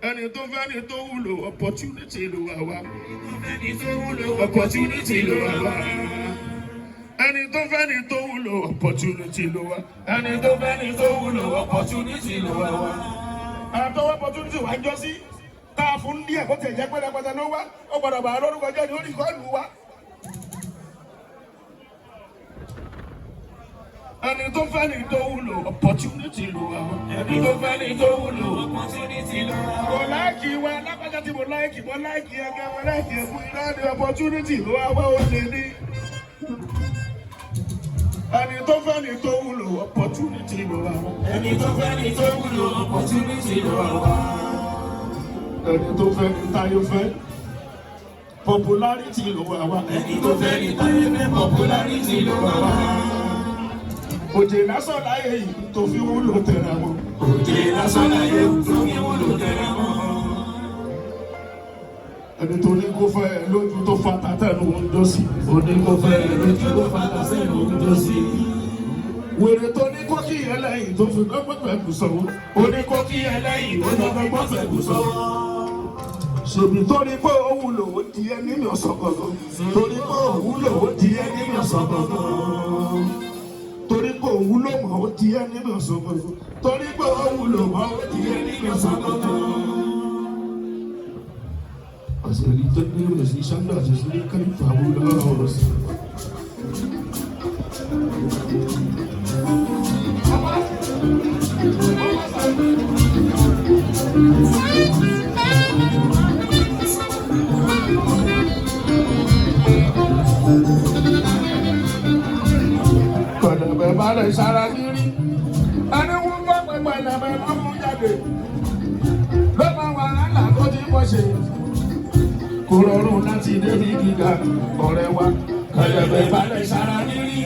Ẹni tó fẹ́ ni tó wúlò, opportunity ló wà wá. Ẹni tó wúlò, Opportunity ló wà wá. Ẹni tó fẹ́ ni tó wúlò, opportunity ló wà. Ẹni tó fẹ́ ni tó wúlò, opportunity ló wà wá. Àwọn tó wá opportunity wá ń jọ sí. Tá a fún díẹ̀ kó tiẹ̀ jẹ́ pẹ́lẹ́pẹ́lẹ́ ló wá. Ó gbọ́dọ̀ bàá lórúkọ jẹ́ ní orí kọ́ọ̀lù wa. Ẹni tó fẹ́ ni tó wúlò, opportunity ló wà wá. Ẹni tó fẹ́ ni tó wúlò, opportunity ló wà wá. Mo like wa lápájá tí mo like, mo like ẹgẹ, mo like ẹkú iná ní opportunity ló wá wá ó lè ní. Ẹni tó fẹ́ ni tó wúlò, opportunity ló wá wá. Ẹni tó fẹ́ ni tó wúlò, opportunity ló wà wá. Ẹni tó fẹ́ ni táyé fẹ́, popularity ló wá wá. Ẹni tó fẹ́ ni táyé fẹ́, popularity ló wà wá. Òjè lásán láyé yìí tó fi wúlò tẹ̀ra mọ́. Òjè lásán láyé tó fi wúlò tẹ̀ra mọ́. Ẹni tó ní kó fẹ́ ẹ lójú tó fa tátẹ́nu oúnjẹ sí. Òní kò fẹ́ lójú tó fata sẹ́nu oúnjẹ sí. Wèrè tó ní kó kí ẹlẹ́yìn tó fi dọ́gbọ́n pẹ̀lú sọ̀wọ́. Òní kò kí ẹlẹ́yìn ó lọ́gbọ́n pẹ̀lú sọ́wọ́. Ṣèbí torí pé ó wúlò ó di ẹni mi ọ̀sán gangan. Torí pé ó wúlò ó di ẹni mi ọ̀sán gangan. Torí pé ó wúlò mọ́ ó di ẹni mi ọ̀sán gangan. Torí pé ó wúlò mọ́ ó di ẹni mi ọ̀sán gangan. Àṣírí tó ní ìròyìn ṣáńdà àti sílé kẹ́lifà wúlò ọ̀rọ̀ sí. Pẹ̀lẹ́pẹ̀ bá lè ṣara nírí. Ẹni wọ́n bá pẹ̀lẹ́pẹ̀ bá mú jáde. Ló máa wàhálà tó ti pọ̀ ṣe. Kò rọrùn láti débi gíga ọ̀rẹ́ wa. Pẹ̀lẹ́pẹ̀ bá lè ṣara nírí.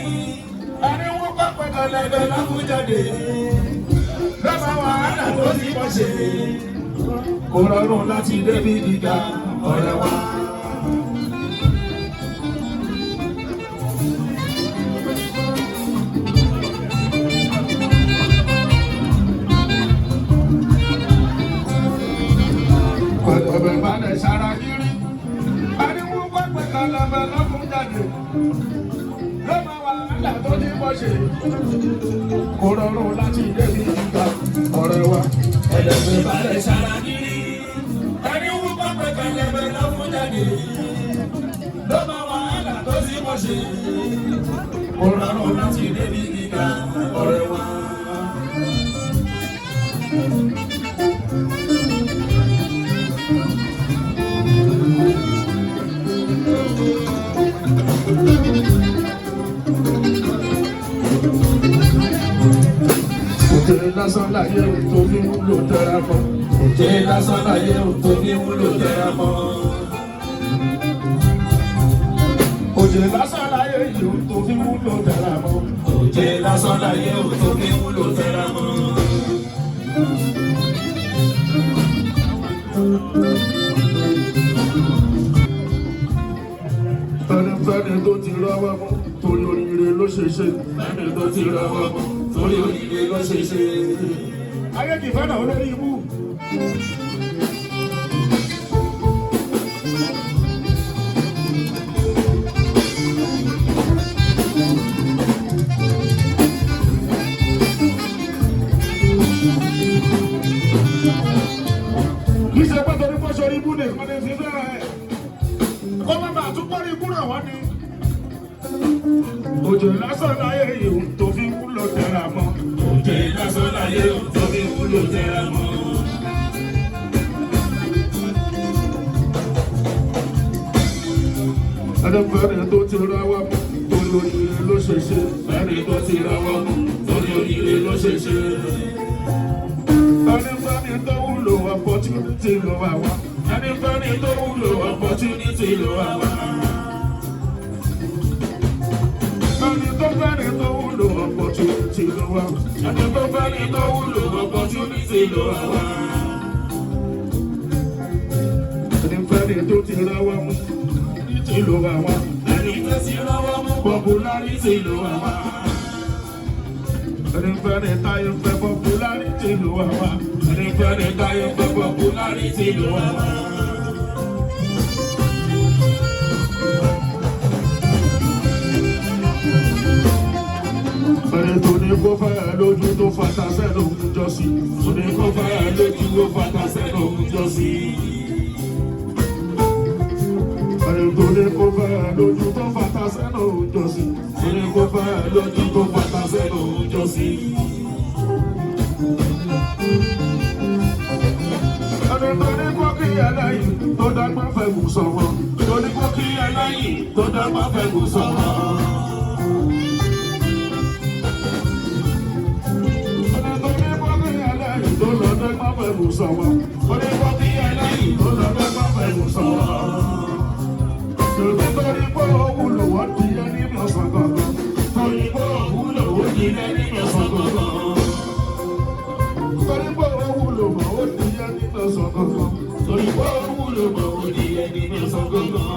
Ẹni wọ́n bá pẹ̀lẹ́pẹ̀ bá mú jáde. Ló máa wàhálà Tó ti pọ̀ ṣe. Kò rọrùn láti débi gíga ọ̀rẹ́ wa. Pẹ̀lẹ́pẹ̀ bá lè ṣara nírí. Ẹni wọ́n bá pẹ̀lẹ́pẹ̀ bá mú jáde. Ló máa wàhálà tó ti pọ̀ ṣe. Kò rọrùn láti débi gíga ọ̀rẹ́ wa. Pẹ̀lẹ́pẹ̀ bá lè ṣara nírí. Ẹni wọ́n bá pẹ̀lẹ́pẹ̀ bá mú jáde. Ló máa wàhálà tó ti pọ̀ ṣe. Kò rọrùn láti Débi gíga ọ̀rẹ́ wa. Òjè lásán láyé ò tó fi wúlò tẹra mọ́. Òjè lásán láyé ò tó fi wúlò tẹra mọ́. Òjè lásán láyé yìí ò tó fi wúlò tẹra mọ́. Òjè lásán láyé ò tó fi wúlò tẹra mọ́. Fẹ́nifẹ́ni tó ti rọ́wọ́ mú torí oríire ló ṣe ṣe. Ẹni tó ti rọwọ́ mú torí oríire ló ṣe ṣe. Ayé kì í fẹ́ràn olórí ibú. Kì í ṣe pé torí pé sórí ibú nìkan ni fi fẹ́ràn ẹ̀. Kó má bàa tún pọ́n ibú ràn wọ́n ni. Òjò lásán láyé ìhùn tó fi wúlò tẹra mọ́. Òjè lásán láyé ò tó fi wúlò tẹra mọ́. Ẹlẹ́fẹ̀rẹ̀ tó ti rọwọ́ mú torí oríire ló ṣe ṣe. Ẹni tó ti rọwọ́ mú torí oríire ló ṣe ṣe. Ẹlẹ́fẹ̀rẹ̀ tó wúlò opportunity ló wà wá. Ẹni tó wúlò, opportunity ló wà wá. Ẹni tó fẹ́rẹ̀ tó wúlò, opportunity ló wà wá. Ẹni tó fẹ́ni tó wúlò, opportunity ló wà wá. Ẹlẹ́fẹ̀rẹ̀ tó ti rọwọ́ mú opportunity ló wà wá. Ẹni tó ti rọwọ́ mú, Popularity popularity ló wà wá. Ẹlẹ́fẹ̀rẹ̀ táyé fẹ́ popularity ló wà wá. Fẹ́nifẹ́ni táyé pé popularity ló wá wá. Ẹni tó ní kó fẹ́ lójú tó fata sẹ́nu ń jọ sí. Òní kó fẹ́ lójú ó fata sẹ́nu ń jọ sí. Ẹni tó ní kó fẹ́ lójú tó fata sẹ́nu ń jọ sí. Òní kó fẹ́ lójú tó fata sẹ́nu ń jọ sí. Ẹni tó ní kó kí ẹlẹ́yìn tó dágbọ́n fẹ́ gùn sọ̀rọ̀. Òní kó kí ẹlẹ́yìn tó dágbà fẹ́ gùn sọ̀rọ̀. Ẹni tó ní kó kí ẹlẹ́yìn tó lọ dágbọ́n fẹ́ gùn sọ̀rọ̀. Òní kó kí ẹlẹ́yìn tó lọ dágbà fẹ́ gùn sọ̀rọ̀. Tòbí torí pé ó wúlò wọ́n di ẹni mi ọ̀sán gangan. Torí pé òwúlò ó di lẹ́ni ọ̀sán gangan. Torí pé ó wúlò mọ́ ó di ẹni mi ọ̀sán gangan. Torí pé òwúlò mọ̀ ó di ẹni ọ̀sán gangan.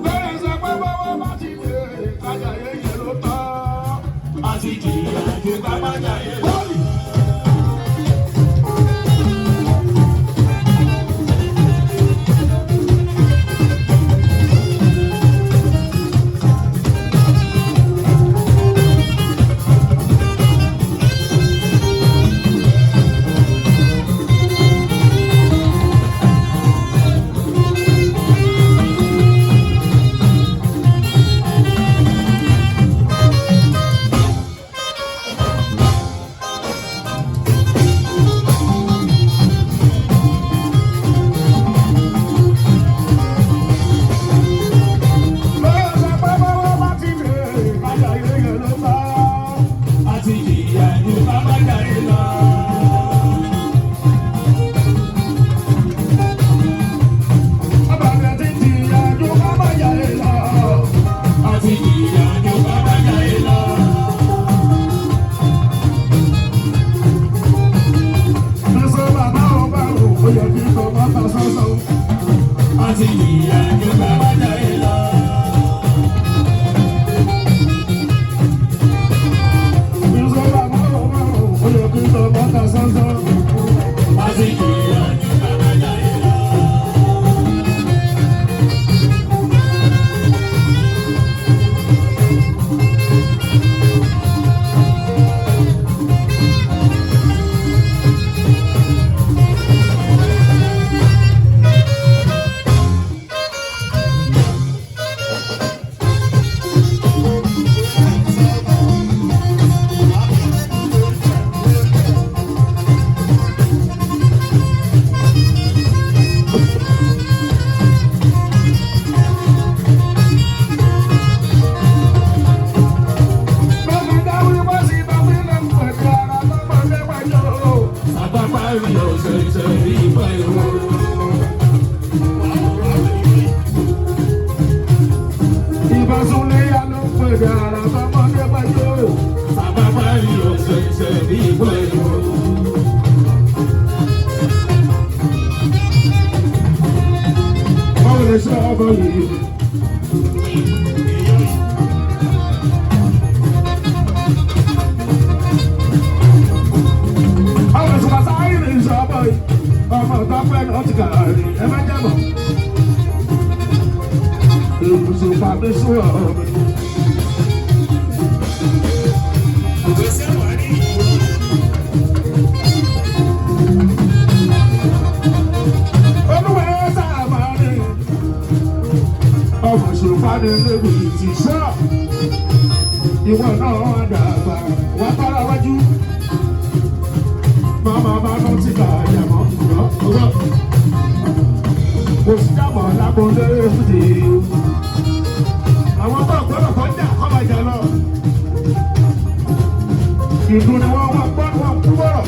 Bẹ́ẹ̀ sọ pé bọ́wọ́ bá ti dé kájà yẹyẹ ló tọ́. A ti jìyà ju ká má jayé lọ. Bọ́ọ̀lì. Bẹ́ẹ̀ sọ pé bọ́wọ́ bá ti dé kájà yẹyẹ ló tọ́. A ti jìyà ju ká má jayé lọ. Ọbàbẹ̀ ti jìyà ju ká má jayé lọ. A ti jìyà ju ká má jayé lọ. Sísọ bàbá ọba ò ó yẹ kí tọmọ ta sọ́sọ́. A ti jìyà ju ká má jayé lọ. Sísọ bàbá ọba ò ó yẹ kí tọmọ ta sọ́sọ́. A ti jìyà ju ká má jayé lọ. Bẹ́ẹ̀ni dáwí wá sí bàbá ilé ń pẹ̀lú ara lọ́mọdé wájú. Àpapá rí ọ̀sẹ̀ẹ̀sẹ̀ bí ìgbà ìwò. Ìbásúnléyà ló ń pẹ̀lú ara lọ́mọdé wájú. Àpapá rí ọ̀sẹ̀ẹ̀sẹ̀ bí ìgbà ìwò. Báwo lè ṣe ọmọ yìí? Báwo lè ṣe pàṣẹ àìrí ìṣe ọmọ yìí? Ọmọ ìtọ́pẹ́ náà ti kàrà rí ẹ má jábọ̀. Èbùsùn pàmí sún ọ̀rọ̀ mi. Olúwa ẹ sábà ní. Ọmọ ṣùpá ní lébi ti sọ. Ìwọ náà dàgbà wá tọ́ra wájú. Màmá bá lọ ti kà yàmọ́ ọ̀rọ̀. Kò sí dàbọ̀ lábọ́lé fúdi. Àwọn tó gbọ́dọ̀ kọ́ jà kọ́ máa jà lọ. Ìlú ni wọ́n wá gbọ́ wọn kú bọ̀rọ̀.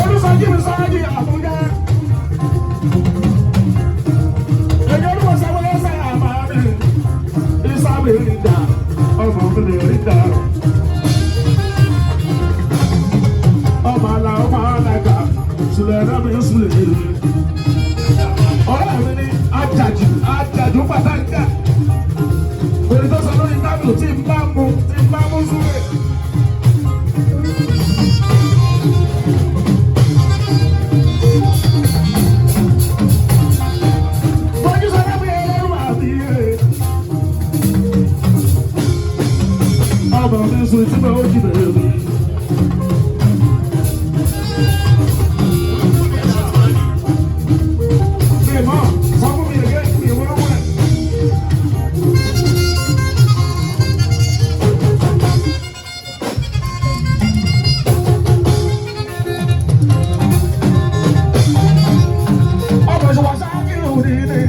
Olùsọjí mi sọ́jí Àbújá. Èyí olúwọ̀sẹ̀ wọlé sẹ́ àmàlí. Ìsá mi rí dà, ọmọ mi lè rí dà. sùn tí mo jí bèrè mi. Mi mọ̀, sọ fún mi again, mi ò wọ́n wẹ̀. Ọmọ ìṣòwò sákìrù ní ní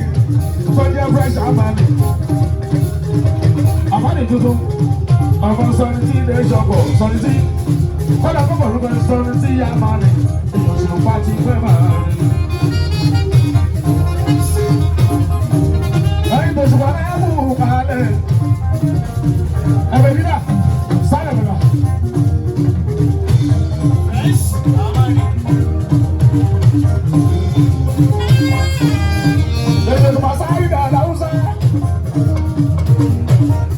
tó jẹ́ fresh amani. Amani tuntun, ọmọ sọni tí ilé ìṣọ̀kọ̀ sọni tí kọ́dà kọ́kọ́ ló fẹ́ sọni tí amani. Èèyàn ṣùgbọ́n ti fẹ́ máa rìn. Ẹyin tó ṣùgbọ́n ẹ mú kalẹ̀. Ẹ̀bẹ̀ nígbà sáré mi lọ. Èdè tó máa sáré dà láwùsá.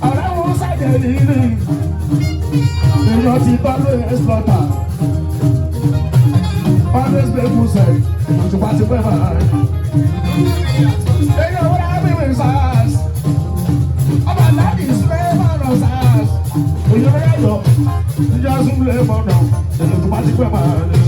Aláwùsá jẹ̀ nìyí. Èèyàn ti bá lóye ẹ́sìlọ́tà. Always play full side. Èèyàn tó bá ti fẹ́ máa rìn. Èèyàn wọ́n á bí mi sars. Ọba láti sílẹ̀ máa lọ sars. Èèyàn rẹ̀ yọ. Ìjọ súnlẹ̀ mọ̀nà. Èèyàn tó bá ti fẹ́ máa rìn.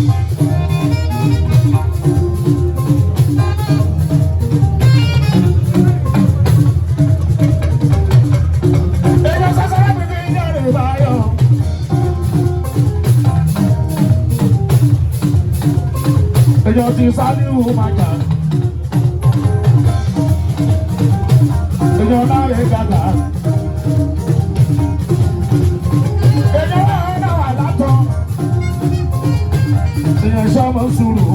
Èèyàn sásárá mi fi ń yára ìbáyọ̀. Èèyàn ti Sálíù Màjà. Èèyàn láre gàgà. Èèyàn wà náà wà látọ̀. Èèyàn sọ́mọ sùúrù.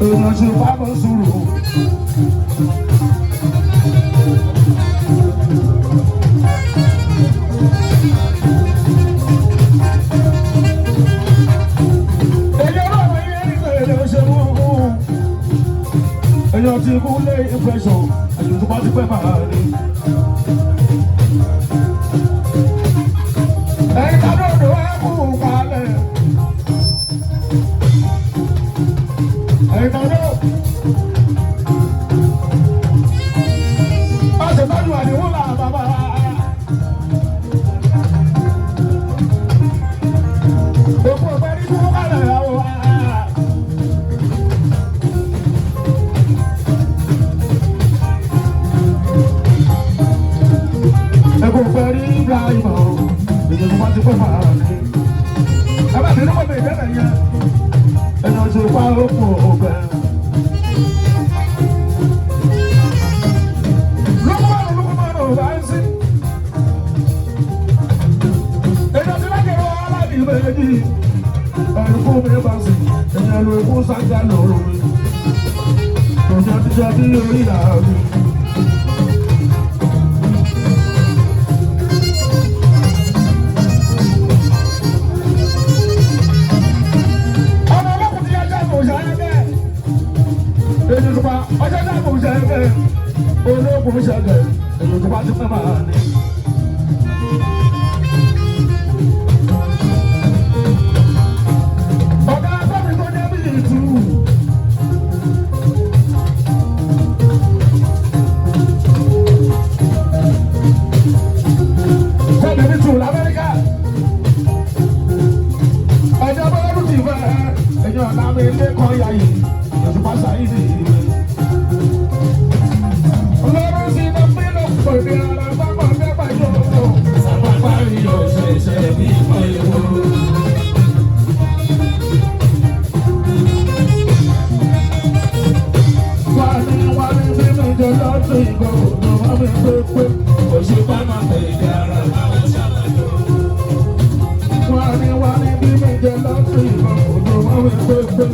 Èèyàn ṣe fámọ́ sùúrù. Èèyàn náà wọ ilé nígbà èlé ṣe mú un. Èèyàn ti kú lé ìpẹ̀sọ̀, àyè tó bá ti pẹ́ máa rí. Ẹ̀yin tá lóde wá kú kalẹ̀. Ẹ̀yin tá lóde. Ọ̀sẹ̀ tọ́jú àdéhùn là bàbá. Òkú ọ̀pẹ ní kú kalẹ̀ àwọn. Ẹ̀kọ́ pẹ̀ rí Ibrahim o, èdè tó bá ti pẹ́ máa rí. Ẹ bá bínú pọ̀ mi ìbẹ̀rẹ̀ yẹn. Ẹ̀yàn ṣe pa òkú ọ̀pẹ. Lukumanu Lukumanu bá ń sí. Èdè tí lákèrè aláàbí méjì. Ẹ̀rù mi bá sí. Èyàn ló kú sáńgá lóru mi. Tòjọ́ ti jẹ́ bí orí làbí. Ọmọ ọlọ́kùn ti yájá kò ṣe é bẹ́ẹ̀. Èdè tó pa ọjọ́ náà kò ṣe é bẹ́ẹ̀. Olóògùn ṣẹlẹ̀ èdè tó bá ti fẹ́ máa ní. Ọ̀gá akọ́ni tó jẹ́ bí ìtú. Kọ́ni mi tù l'Amẹ́ríkà. Ẹ̀jẹ̀ bọ́ọ̀lù ti fẹ́ ẹ̀jẹ̀ ọ̀la mi lé kọ́ ya yìí. Òṣùpá sàyídì ìwé. Lọ́rùn sí iná pínlẹ̀ pèmí ara bámọ̀ mẹ́fà yóò. Sábàbá yóò ṣẹ̀ṣẹ̀ bí mọ̀ ewu. Wà ní wà ní bí mi jẹ lọ́dún ìgbà òjò wá mi pépé. Òṣùpá máa pè é ara báwọn ṣàlàyé. Wà ní wà ní bí mi jẹ lọ́dún ìgbà òjò wá mi pépé.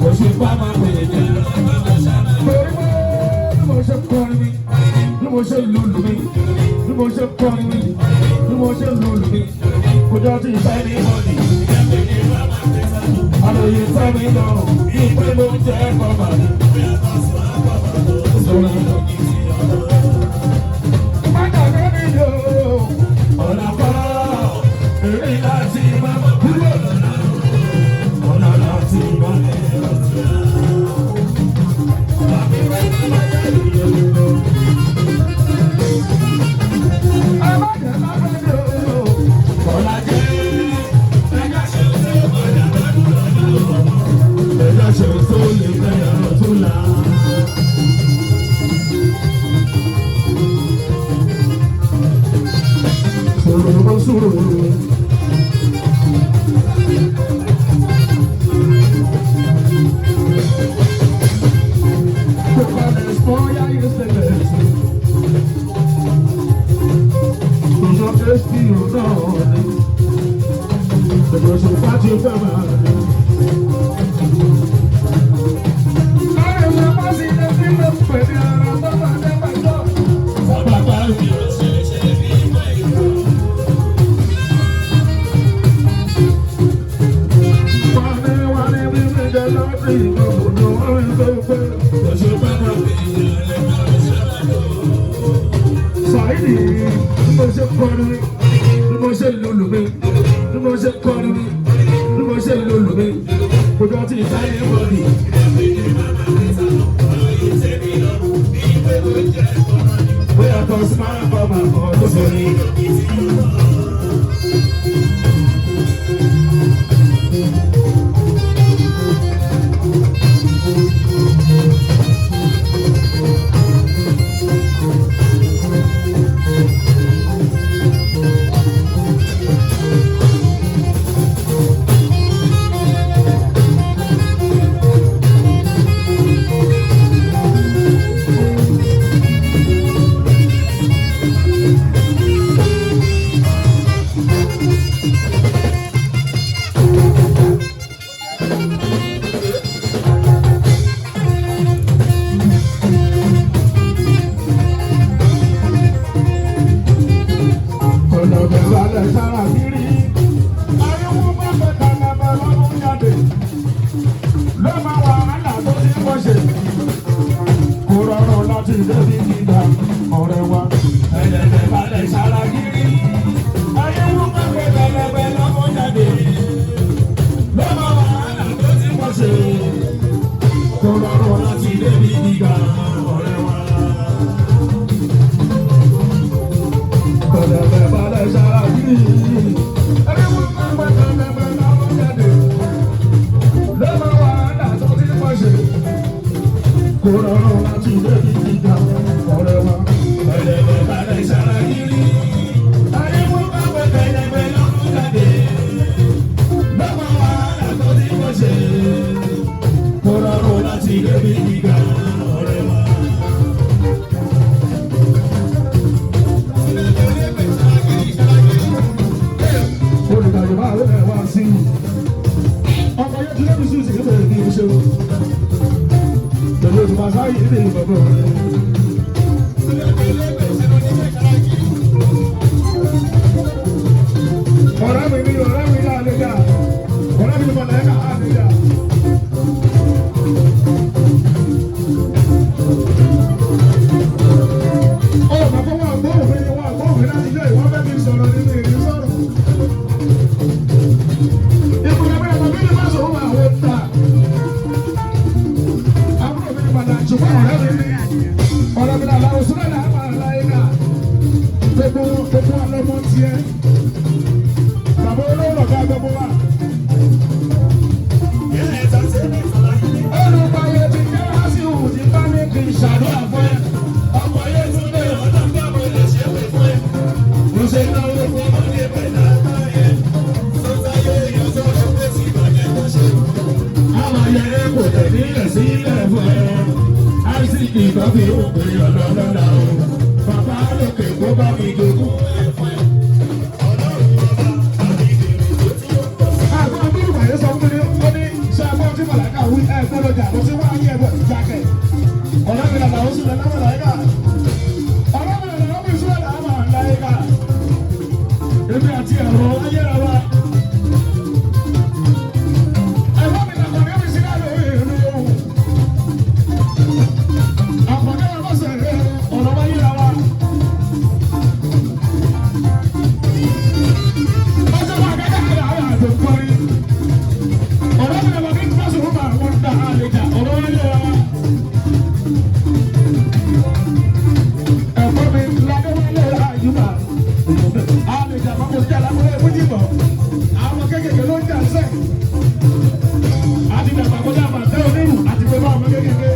Òṣùpá máa pè é ara báwọn ṣàlàyé. Torí pé bí mo ṣe kọrin mi, bí mo ṣe lùlù mi, bí mo ṣe kọrin mi, bí mo ṣe lùlù mi, kò jọ ti ìfẹ́ ní bọ́ọ̀lì. Àròyé tẹ́ mi lọ́rùn, bí pé mo jẹ́ kọ́mà mi. Má dàgbé mi lò ó. Ọ̀nà kọ́ èrè láti máa mọ̀ kúrò lọ́nà. Ọ̀nà láti máa lè lọ sí. Òjò orin tó pé. Òṣùpá kan fi ìrẹ̀lẹ̀ kan ṣàlàyé. Sàìdì bí mo ṣe kọrin mi, bí mo ṣe lùlù mi, bí mo ṣe kọrin mi, bí mo ṣe lùlù mi, kò jọ ti sáyé bọ̀dì. Bóyá tó sì máa ń bọ̀ máa bọ̀ ló sọ ní. Ọ̀nà bẹ̀rẹ̀ sára kiri. Ariwo bá fẹ́ kàkàbà lọ́mú jáde. Ló máa wàhálà tó ti pọ̀ ṣe. Kò rọrùn láti débi gíga ọ̀rẹ́ wa. Ẹlẹ́gbẹ́ balẹ̀ sára kiri. Ariwo bá fẹ́ kàkàbà lọ́mú jáde. Ló máa wàhálà tó ti pọ̀ ṣe. Kò rọrùn Láti débi gíga ọ̀rẹ́ wa. Ọ̀nà bẹ̀rẹ̀ sára kiri. Ariwo bá fẹ́ kàkàbà lọ́mú jáde. Ló máa wàhálà tó ti pọ̀ ṣe. Kò rọrùn láti débi gíga ọ̀rẹ́ wa. Ẹlẹ́gbẹ́ balẹ̀ sára kiri. Ariwo bá fẹ́ kàkàbà lọ́mú jáde. Ló máa wàhálà tó ti pọ̀ ṣe. Kò rọrùn Láti débi gíga ọ̀rẹ́ wa. Olùdarí máa ló wá sí i. Ọkọ̀ yóò ti lẹ́nu sí ìsìnkú bẹ̀rẹ̀ ní iṣẹ́ o. Pẹ̀lú òtún sáyé ìdílé ìbọ̀bọ̀ rẹ̀. Ọ̀rẹ́ mi ní ọ̀rẹ́ mi náà lè dà. Ọ̀rẹ́ mi ní mọ̀lẹ́ ká á lè dà. Ó bàbá wọn àgbóhùn mi ni wọn àgbóhùn mi láti jẹ́ ìwọ́n fẹ́ kí n sọ̀rọ̀ nínú ìrìn sọ̀rọ̀. Bàbá lókè kó bá mi jogún ẹ̀ fún ẹ. Àgbọn abúlé wàyé sọ fún mi ó ní ṣé agbọ́n tí màláìka wí ẹ gbọ́dọ̀ jà lọ sí wá ayé ẹ̀bọ̀ ìjákẹ́. Ọ̀rẹ́ mi làlà ó sì lọ láwọn màláìka. Ọ̀rẹ́ mi làlà ó sì lọ láwọn màláìka. Èmi àti ẹ̀rọ ayéra wa. Ẹ̀rọ mi làkọ̀ ní omi sílẹ̀ lórí ìlú ohun. Àkọ́kẹ́ wa bá sọ̀rọ̀ ọ̀rọ̀ wa yéra wa. Ọjọ́ wa kẹ́kẹ́ àwọn àdókòrí. Ọ̀rọ̀ mi làwọn kí n bá sọ̀rọ̀ máa wọ́n dá àlejà ọ̀rọ̀ wa yéra wa. Ẹ̀fọ́ mi ládéwálé àyùbá. Àlejà máa kò sí àlámúlẹ̀ ìbújìbọ̀. Àwọn kékèké ló ń jà sẹ́. Àti dàgbà kọjá bàtẹ́ onírù àti pé bá àwọn kékèké.